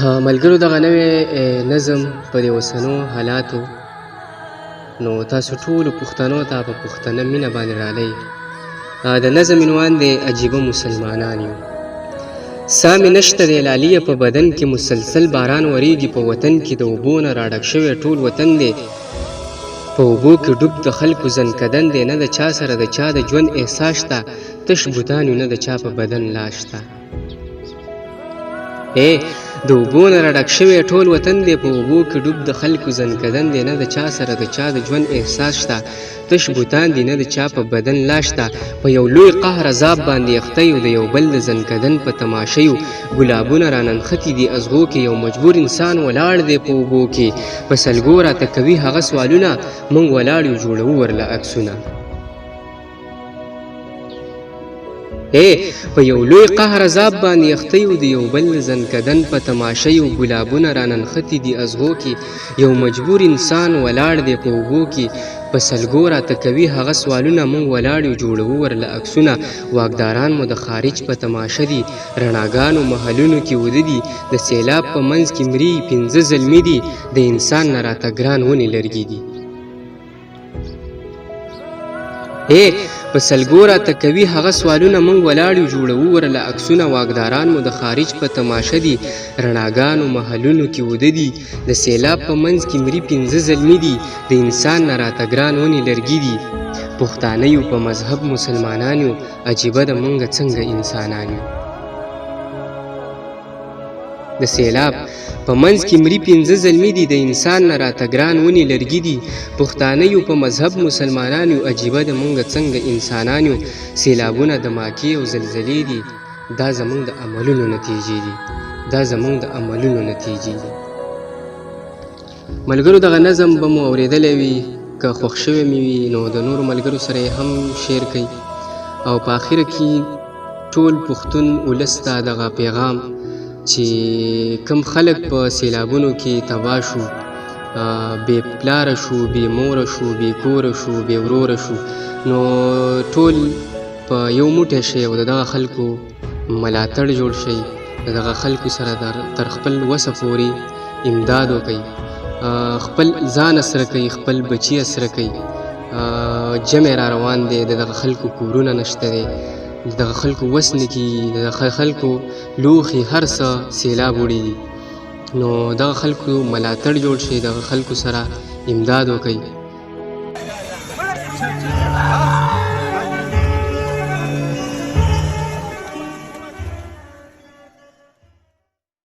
ملګرو دغه نوی نظم په دې اوسنو حالاتو نو تاسو ټولو پښتنو ته په پښتنه مینه باندې ډالۍ. د نظم عنوان دی عجیبه مسلمانان یو. سا مې نشته دی لالیه په بدن کې، مسلسل باران وریږي په وطن کې، د اوبو نه راډک شوی ټول وطن دی، په اوبو کې ډوب د خلکو ځنکدن دی، نه د چا سره د چا د ژوند احساس شته، تش بوتان یو نه د چا په بدن لاس شته. ای د اوبو نه راډک شوی ټول وطن دی، په اوبو کې ډوب د خلکو ځنکدن دی، نه د چا سره د چا د ژوند احساس شته، تش بوتان دي نه د چا په بدن لاس شته. په یو لوی قهر عذاب باندې اخته یو، د یو بل د ځنکدن په تماشه یو، ګلابونه راننښتي دي ازغو کې، یو مجبور انسان ولاړ دی په اوبو کې، په سلګو راته کوي هغه سوالونه، موږ ولاړ یو جوړوو ورله عکسونه. ای په یو لوی قهر عذاب باندې اخته یو، د یو بل ځنکدن په تماشه یو، ګلابونه راننښتي دي ازغو کې، یو مجبور انسان ولاړ دی په اوبو کې، په سلګو راته کوي هغه سوالونه، موږ ولاړ یو جوړوو ورله عکسونه. واکداران مو د خارج په تماشه دي، رڼاګانو محلونو کې وده دي، د سیلاب په منځ کې مري 5 زلمي دي، د انسان نه راته ګران ونې لرګي دي. ای په سلګو راته کوي هغه سوالونه، موږ ولاړ یو جوړوو ورله عکسونه. واکداران مو د خارج په تماشه دي، رڼاګانو محلونو کې وده دي، د سیلاب په منځ کې مري 5 زلمي دي، د انسان نه راته ګران ونې لرګي دي. پښتانه یو په مذهب مسلمانان یو، عجیبه ده مونږه څنګه انسانان یو. د سیلاب په منځ کې مري 5 زلمي دي، د انسان نه راته ګران ونې لرګي دي. پښتانه یو په مذهب مسلمانان یو، عجیبه ده مونږه څنګه انسانان یو. سیلابونه دماکې او زلزلې دي، دا زمونږ د عملونو نتیجې دي، دا زمونږ د عملونو نتیجې دي. ملګرو دغه نظم به مو اورېدلی وي، که خوښ شوی مې وي نو د نورو ملګرو سره یې هم شیر کړئ. او په اخره کې ټول پښتون ولس ته دغه پیغام چې کم خلک په سیلابونو کې تباه شو، بې پلاره شو، بې موره شو، بې کوره شو، بې وروره شو، نو ټول په یو موټی شئ او د دغه خلکو ملاتړ جوړ شئ، د دغه خلکو سره تر خپل وسه پورې امداد وکړئ، خپل ځان اسره کوي، خپل بچي اسره کوي. جمع را روان دی، د دغه خلکو کورونه نشته دی، د دغه خلکو وس نه کېږي، د دغه خلکو لوښي هر څه سیلاب وړي دي. نو دغه خلکو ملاتړ جوړ شي، دغه خلکو سره امداد وکړئ.